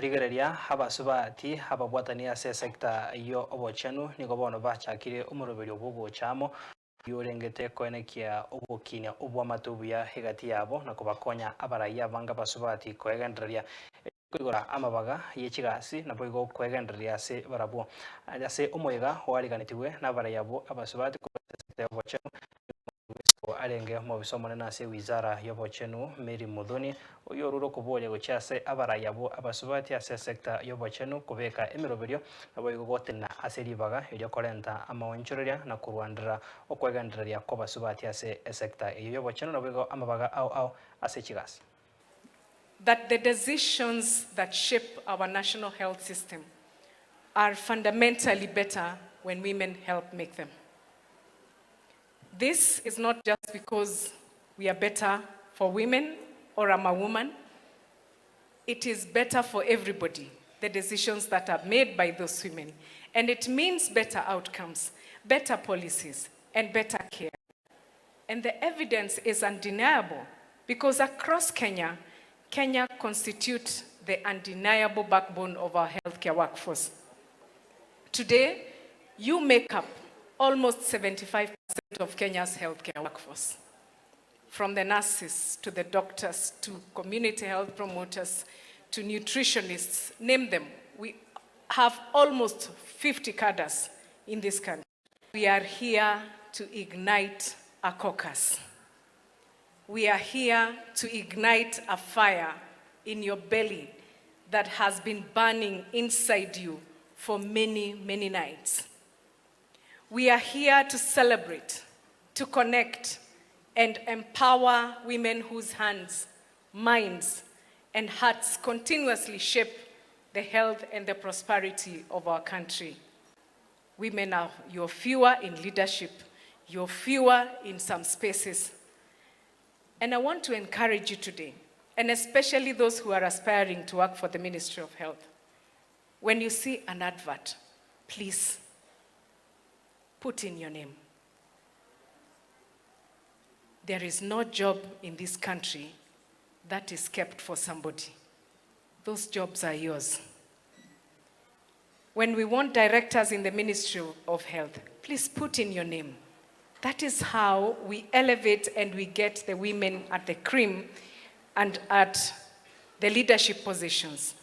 Rigereria, abasubati ababwatani ase esecta y'obochenu nigo bono bachakire omoroberio bw'ogocha amo, oyio orengete koenekia ogokinia obwamate obuya egati yabo na kobakonya abarai abange abasubati koegendereria koigora amabaga ye chigasi naboigo koegendereria ase barabwo. Ase omoyega oariganetigwe nabarai abwo abasubati korwa ase esecta y'obochenu, Nigo arenge omobisa omonene ase ewizara y'obochenu, Mary Muthoni, oyio orure okoboria gochia ase abarai abwo abasubati ase esecta y'obochenu kobeka emeroberio naboigo gotenena ase ribaga erio korenta amaonchoreria na korwanderera okwegendereria kw'abasubati ase esecta eyio y'obochenu naboigo amabaga ao ao ase chigasi. That the decisions that shape our national health system are fundamentally better when women help make them. This is not just because we are better for women or I'm a woman. It is better for everybody, the decisions that are made by those women. And it means better outcomes, better policies, and better care. And the evidence is undeniable because across Kenya, Kenya constitutes the undeniable backbone of our healthcare workforce. Today, you make up almost 75% of Kenya's healthcare workforce. From the nurses to the doctors to community health promoters to nutritionists, name them. We have almost 50 cadres in this country. We are here to ignite a caucus. We are here to ignite a fire in your belly that has been burning inside you for many, many nights. We are here to celebrate, to connect, and empower women whose hands, minds, and hearts continuously shape the health and the prosperity of our country. Women are, you're fewer in leadership, you're fewer in some spaces. And I want to encourage you today, and especially those who are aspiring to work for the Ministry of Health. When you see an advert, please put in your name. There is no job in this country that is kept for somebody. Those jobs are yours. When we want directors in the Ministry of Health, please put in your name. That is how we elevate and we get the women at the cream and at the leadership positions.